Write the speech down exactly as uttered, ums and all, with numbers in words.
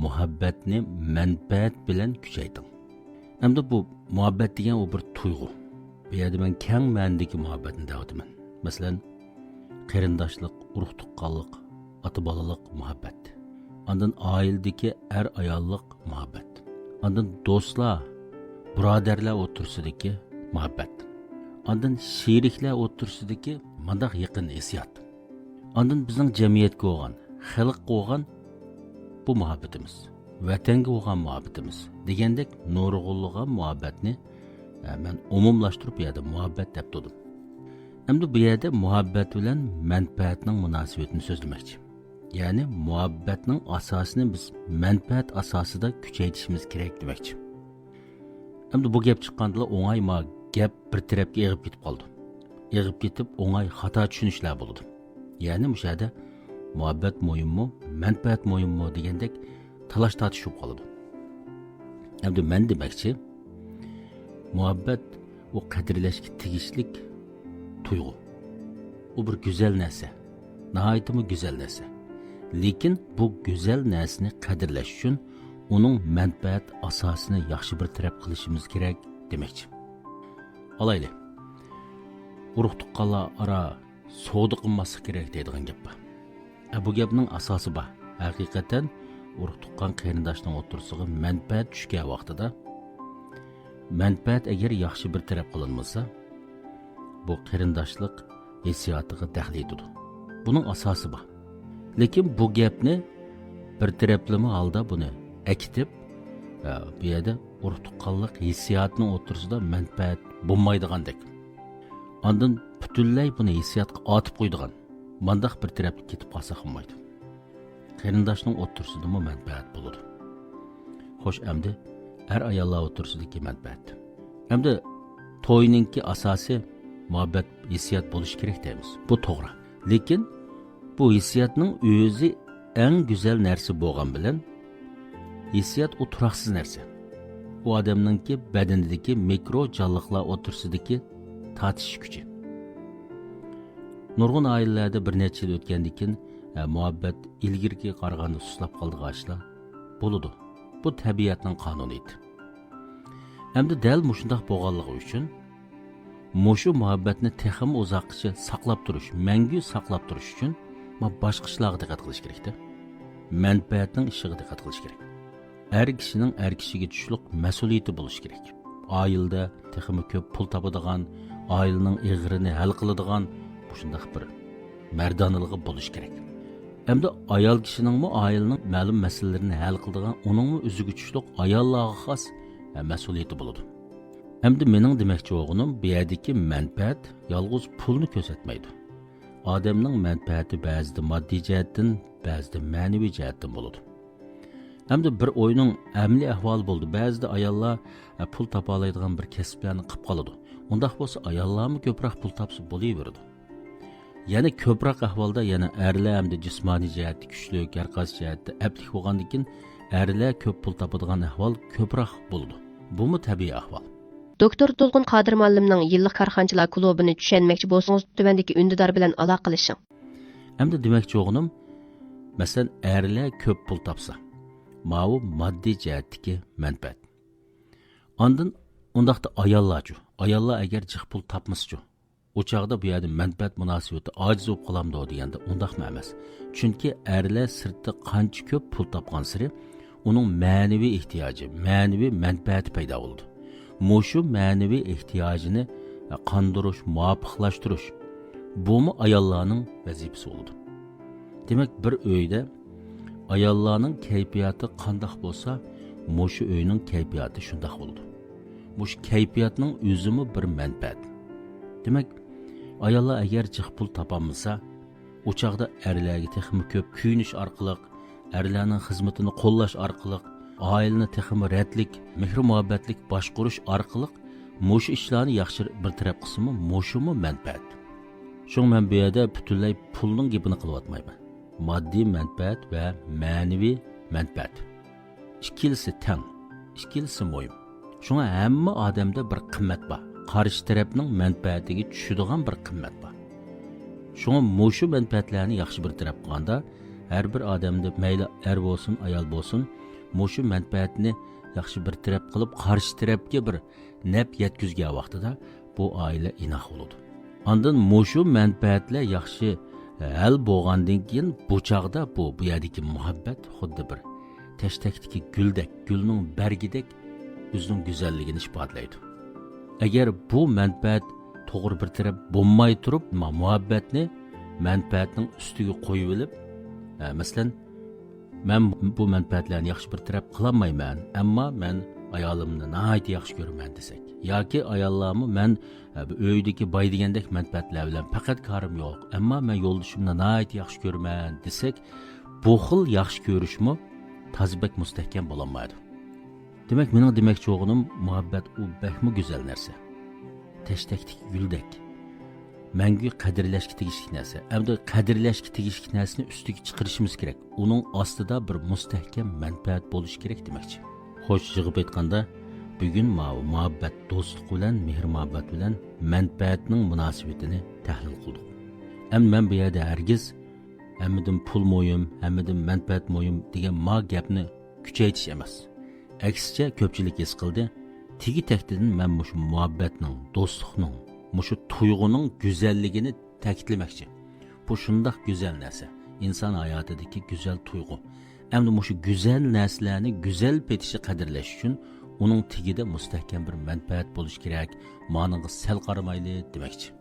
مۇھەببەتنى مەنپەئەت بىلەن كۈچەيتىڭ. ئەمدى بۇ مۇھەببەت دېگەن ئۇ بىر تۇيغۇ. بۇ يەردە مەن كەڭ مەنىدىكى مۇھەببەتنى دەۋاتىمەن. مەسىلەن، قېرىنداشلىق، ئۇرۇق-تۇغقانلىق، ئاتا-بالىلىق مۇھەببەت. ئاندىن ئائىلىدىكى ئەر-ئاياللىق مۇھەببەت. ئاندىن دوستلار، بۇرادەرلەر ئوتتۇرىسىدىكى مۇھەببەت. ئاندىن شېرىكلەر ئوتتۇرىسىدىكى مانداق يېقىن ھېسسىيات. ئاندىن بىزنىڭ جەمئىيەتكە بولغان، خەلققە بولغان بۇ مۇھەببىتىمىز، ۋەتەنگە بولغان مۇھەببىتىمىز دېگەندەك نۇرغۇنلىغان مۇھەببەتنى، ئە، مەن ئومۇملاشتۇرۇپ بۇ يەردە مۇھەببەت دەپ تۇردۇم. ئەمدى بۇ يەردە مۇھەببەت بىلەن مەنپەئەتنىڭ مۇناسىۋىتىنى سۆزلىمەكچى. يەنى مۇھەببەتنىڭ ئاساسىنى بىز مەنپەئەت ئاساسىدا كۈچەيتىشىمىز كېرەك دېمەكچى. ئەمدى بۇ گەپ چىققاندىلا ئوڭاي ما گەپ بىر تەرەپكە ئېغىپ كېتىپ قالىدۇ. ئېغىپ كېتىپ ئوڭاي خاتا چۈشىنىشلەر بولىدۇ. يەنى مۇشۇ يەردە مۇھەببەت مۇھىممۇ، مەنپەئەت مۇھىممۇ دېگەندەك تالاش تارتىش بولۇپ قالىدۇ. ئەمدى مەن دېمەكچى، مۇھەببەت ئۇ قەدىرلەشكە تېگىشلىك تۇيغۇ. ئۇ بىر گۈزەل نەرسە. ناھايىتىمۇ گۈزەل نەرسە. لېكىن بۇ گۈزەل نەرسىنى قەدىرلەش ئۈچۈن ئۇنىڭ مەنپەئەت ئاساسىنى ياخشى بىر تەرەپ قىلىشىمىز كېرەك دېمەكچى. ئالايلى، ئۇرۇق-تۇغقانلار ئارا سودا قىلماسلىق كېرەك دەيدىغان گەپ بار. ئە، بۇ گەپنىڭ ئاساسى بار. ھەقىقەتەن ئۇرۇق-تۇغقان قېرىنداشنىڭ ئوتتۇرىسىغا مەنپەئەت چۈشكەن ۋاقتىدا، مەنپەئەت ئەگەر ياخشى بىر تەرەپ قىلىنمىسا، بۇ قېرىنداشلىق ھېسسىياتىغا دەخلى يېتىدۇ. بۇنىڭ ئاساسى بار. لېكىن بۇ گەپنى بىر تەرەپلىمە ھالدا بۇنى ئەكېتىپ، ئە، بۇ يەردە ئۇرۇق-تۇغقانلىق ھېسسىياتىنىڭ ئوتتۇرىسىدا مەنپەئەت بولمايدىغاندەك، ئاندىن پۈتۈنلەي بۇنى ھېسسىياتقا ئاتىپ قويىدىغان مانداق بىر تەرەپكە كېتىپ قالساق بولمايدۇ. قېرىنداشنىڭ ئوتتۇرىسىدىمۇ مەنپەئەت بولىدۇ. خوش، ئەمدى ئەر-ئاياللار ئوتتۇرىسىدىكى مەنپەئەت. ئەمدى توينىڭكى ئاساسى مۇھەببەت، ھېسسىيات بولۇشى كېرەك دەيمىز. بۇ توغرا. لېكىن بۇ ھېسسىياتنىڭ ئۆزى ئەڭ گۈزەل نەرسە بولغان بىلەن، ھېسسىيات ئۇ تۇراقسىز نەرسە. ئۇ ئادەمنىڭكى بەدىنىدىكى مىكرو جانلىقلار ئوتتۇرىسىدىكى تارتىشىش كۈچى. نۇرغۇن ئائىلىلەردە بىر نەچچە يىل ئۆتكەندىن كېيىن، ئە، مۇھەببەت ئىلگىرىكىگە قارىغاندا سۇسلاپ قالىدىغان ئىشلار بولىدۇ. بۇ تەبىئەتنىڭ قانۇنىيىتى. ئەمدى دەل مۇشۇنداق بولغانلىقى ئۈچۈن، مۇشۇ مۇھەببەتنى تېخىمۇ ئۇزاققىچە ساقلاپ تۇرۇش، مەڭگۈ ساقلاپ تۇرۇش ئۈچۈن، ما باشقا ئىشلارغا دىققەت قىلىش كېرەكتە. مەنپەئەتنىڭ ئىشىغا دىققەت قىلىش كېرەك. ئەر كىشىنىڭ ئەر كىشىگە چۈشلۈك مەسئۇلىيىتى بولۇشى كېرەك. ئائىلىدە تېخىمۇ كۆپ پۇل تاپىدىغان، ئائىلىنىڭ ئېغىرىنى ھەل قىلىدىغان مۇشۇنداق بىر مەردانىلىقى بولۇشى كېرەك. ئەمدى ئايال كىشىنىڭمۇ ئائىلىنىڭ مەلۇم مەسىلىلىرىنى ھەل قىلىدىغان، ئۇنىڭمۇ ئۆزىگە چۈشلۈك ئاياللارغا خاس، ئە، مەسئۇلىيىتى بولىدۇ. ئەمدى مېنىڭ دېمەكچى بولغىنىم، بۇ يەردىكى مەنپەئەت يالغۇز پۇلنى كۆرسەتمەيدۇ. ئادەمنىڭ مەنپەئەتى بەزىدە ماددىي جەھەتتىن، بەزىدە مەنىۋى جەھەتتىن بولىدۇ. ئەمدى بىر ئۆينىڭ ئەمەلىي ئەھۋالى بولدى. بەزىدە ئاياللار، ئە، پۇل تاپالايدىغان بىر كەسىپلەرنى قىلىپ قالىدۇ. ئۇنداق بولسا ئاياللارمۇ كۆپرەك پۇل تاپسا بولۇۋېرىدۇ. يەنە كۆپرەك ئەھۋالدا يەنە ئەرلەر ئەمدى جىسمانىي جەھەتتە كۈچلۈك، ھەر قايسى جەھەتتە ئەپلىك بولغاندىن كېيىن، ئەرلەر كۆپ پۇل تاپىدىغان ئەھۋال كۆپرەك بولىدۇ. بۇمۇ تەبىئىي ئەھۋال. دوكتور تولقۇن قادىر مۇئەللىمنىڭ يىللىق كارخانىچىلار كۇلۇبىنى چۈشەنمەكچى بولسىڭىز، تۆۋەندىكى ئۈندىدار بىلەن ئالاقىلىشىڭ. ئەمدى دېمەكچى بولغىنىم، مەسىلەن، ئەرلەر كۆپ پۇل تاپسا، ماۋۇ ماددىي جەھەتتىكى مەنپەئەت. ئاندىن ئۇنداقتا ئاياللارچۇ؟ ئاياللار ئەگەر جىق پۇل تاپمىسىچۇ؟ ئۇ چاغدا بۇ يەردە مەنپەئەت مۇناسىۋىتى ئاجىز بولۇپ قالامدۇ دېگەندە، ئۇنداقمۇ ئەمەس. چۈنكى ئەرلەر سىرتتا قانچە كۆپ پۇل تاپقانسېرى، ئۇنىڭ مەنىۋى ئېھتىياجى، مەنىۋى مەنپەئەتى پەيدا بولىدۇ. مۇشۇ مەنىۋى ئېھتىياجىنى قاندۇرۇش، مۇۋاپىقلاشتۇرۇش، بۇمۇ ئاياللارنىڭ ۋەزىپىسى بولىدۇ. دېمەك، بىر ئۆيدە ئاياللارنىڭ كەيپىياتى قانداق بولسا، مۇشۇ ئۆينىڭ كەيپىياتى شۇنداق بولىدۇ. مۇشۇ كەيپىياتنىڭ ئۆزىمۇ بىر مەنپەئەت. دېمەك، ئاياللار ئەگەر جىق پۇل تاپالمىسا، ئۇ چاغدا ئەرلەرگە تېخىمۇ كۆپ كۆيۈنۈش ئارقىلىق، ئەرلەرنىڭ خىزمىتىنى قوللاش ئارقىلىق، ئائىلىنى تېخىمۇ رەتلىك، مېھرى-مۇھەببەتلىك باشقۇرۇش ئارقىلىق مۇشۇ ئىشلارنى ياخشى بىر تەرەپ قىلسىمۇ، مۇشۇمۇ مەنپەئەت. شۇڭا مەن بۇ يەردە پۈتۈنلەي پۇلنىڭ گېپىنى قىلىۋاتمايمەن. ماددىي مەنپەئەت ۋە مەنىۋى مەنپەئەت. ئىككىلىسى تەڭ، ئىككىلىسى مۇھىم. شۇڭا ھەممە ئادەمدە بىر قىممەت بار. قارشى تەرەپنىڭ مەنپەئەتىگە چۈشىدىغان بىر قىممەت بار. شۇڭا مۇشۇ مەنپەئەتلەرنى ياخشى بىر تەرەپ قىلغاندا، ھەر بىر ئادەمدە مەيلى ئەر بولسۇن، ئايال بولسۇن، مۇشۇ مەنپەئەتنى ياخشى بىر تەرەپ قىلىپ، قارشى تەرەپكە بىر نەپ يەتكۈزگەن ۋاقتىدا بۇ ئائىلە ئىناق بولىدۇ. ئاندىن مۇشۇ مەنپەئەتلەر ياخشى ھەل بولغاندىن كېيىن بۇ چاغدا بۇ، بۇ يەردىكى مۇھەببەت خۇددى بىر تەشتەكتىكى گۈلدەك، گۈلنىڭ بەرگىدەك ئۆزىنىڭ گۈزەللىكىنى ئىپادىلەيدۇ. ئەگەر بۇ مەنپەئەت توغرا بىر تەرەپ بولماي تۇرۇپ، ما-، مۇھەببەتنى مەنپەئەتنىڭ ئۈستىگە قويۇۋېلىپ، ئە، مەسىلەن، مەن بۇ مەنپەئەتلەرنى ياخشى بىر تەرەپ قىلالمايمەن، ئەمما مەن ئايالىمنى ناھايىتى ياخشى كۆرىمەن دېسەك، ياكى ئاياللارمۇ مەن، ئە، بۇ ئۆيدىكى باي دېگەندەك مەنپەئەتلەر بىلەن پەقەت كارىم يوق، ئەمما مەن يولدىشىمنى ناھايىتى ياخشى كۆرىمەن دېسەك، بۇ خىل ياخشى كۆرۈشمۇ تازا بەك مۇستەھكەم بولالمايدۇ. دېمەك، مېنىڭ دېمەكچى بولغىنىم، مۇھەببەت ئۇ بەكمۇ گۈزەل نەرسە. تەشتەكتىكى گۈلدەك. مەڭگۈ قەدىرلەشكە تېگىشلىك نەرسە. ئەمدى قەدىرلەشكە تېگىشلىك نەرسىنى ئۈستىگە چىقىرىشىمىز كېرەك. ئۇنىڭ ئاستىدا بىر مۇستەھكەم مەنپەئەت بولۇشى كېرەك دېمەكچى. خوش، يىغىپ ئېيتقاندا، بۈگۈن ماۋۇ مۇھەببەت، دوستلۇق بىلەن مېھىر-مۇھەببەت بىلەن مەنپەئەتنىڭ مۇناسىۋىتىنى تەھلىل قىلدۇق. ئەمدى مەن بۇ يەردە ھەرگىز ھەممىدىن پۇل مۇھىم، ھەممىدىن مەنپەئەت مۇھىم دېگەن ما گەپنى كۈچەيتىش ئەمەس. ئەكسىچە، كۆپچىلىك ھېس قىلدى، تېگى تەكتىدىن مەن مۇشۇ مۇھەببەتنىڭ، دوستلۇقنىڭ، مۇشۇ تۇيغۇنىڭ گۈزەللىكىنى تەكىتلىمەكچى. بۇ شۇنداق گۈزەل نەرسە، ئىنسان ھاياتىدىكى گۈزەل تۇيغۇ. ئەمدى مۇشۇ گۈزەل نەرسىلەرنى گۈزەل پېتىشى قەدىرلەش ئۈچۈن ئۇنىڭ تېگىدە مۇستەھكەم بىر مەنپەئەت بولۇشى كېرەك. مانىڭغا سەل قارىمايلى دېمەكچى.